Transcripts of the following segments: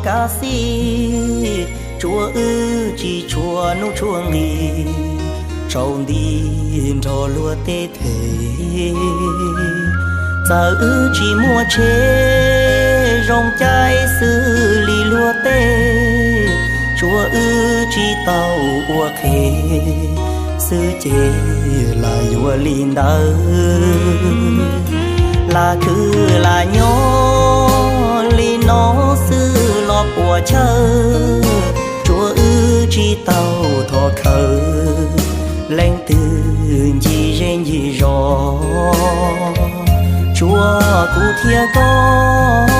Kav xij tsuav wb tsis tshua hnub tshua nqis, tsaus nti nrog luag tej them. Txawm wb tsis muaj tsheb zoo caij xws li luag tej, tsuav wb tsis tau ua qhev xwb ces lam yuav li ntawd. Lam khwv lam nyob li no xwb los puas chawj, tsuav wb tsis tau thov khawv leej twg ncig zej ncig zos. Tsuav kuv thiab koj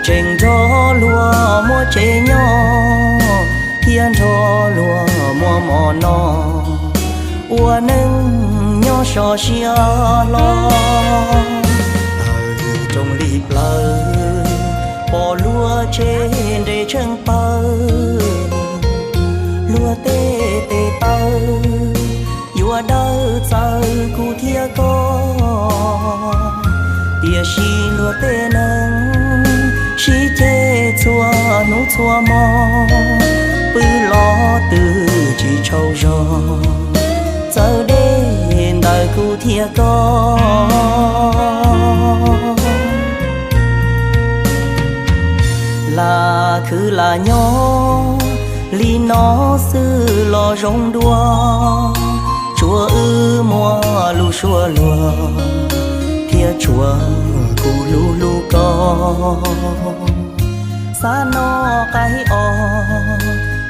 tseem nrog luag muaj tsev nyob, thiab nrog luag muaj mov noj, ua neej nyob so siab hlo. Taws rooj li plawv, pom luag tsev nres tsheej pawg, luag tej tes taw yuav dawb txawv kuv thiab koj. Tiam sis luag tej neeg sib ceg txhua hnub txhua hmo, pw los twb tsis tsaug zog, txawv deb ntawm kuv thiab koj. Lam khwv lam nyob li no xwb los zoo dua, tsuav wb muaj lus sua luag, thiab tsuav kuv hlub hlub koj. Xav noj qaib os,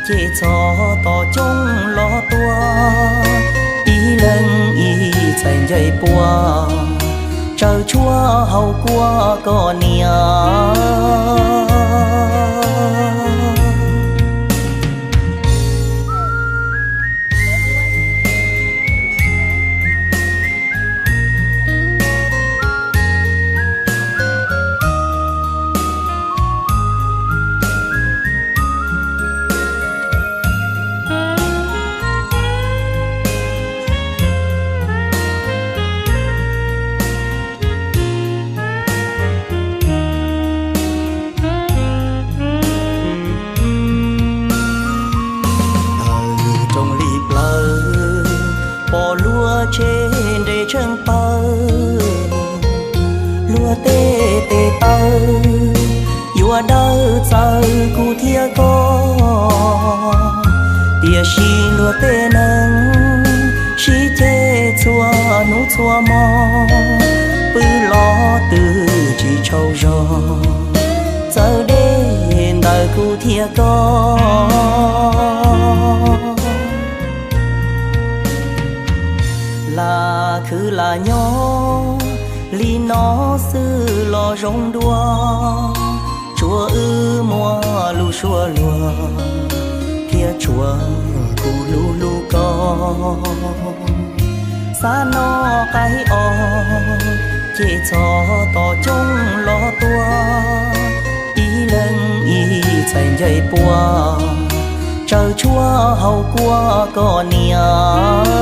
ces txhob tos coob los tua, ib leeg ib txhais ncaig pua, tsaws tshuaj haus kua koj niam. Taws rooj li plawv, pom luag tsev nres tsheej pawg, luag tej tes taw yuav dawb txawv kuv thiab koj. Tiam sis luag tej neeg sib ceg txhua hnub txhua hmo, pw los twb tsis tsaug zog, txawv deb ntawm kuv thiab koj. Lam khwv lam nyob li no xwb los zoo dua, tsuav wb muaj lus sua luag, thiab tsuav kuv hlub hlub koj. Xav noj qaib os, ces txhob tos coob los tua, ib leeg ib txhais ncaig pua, tsaws tshuaj haus kua koj niam.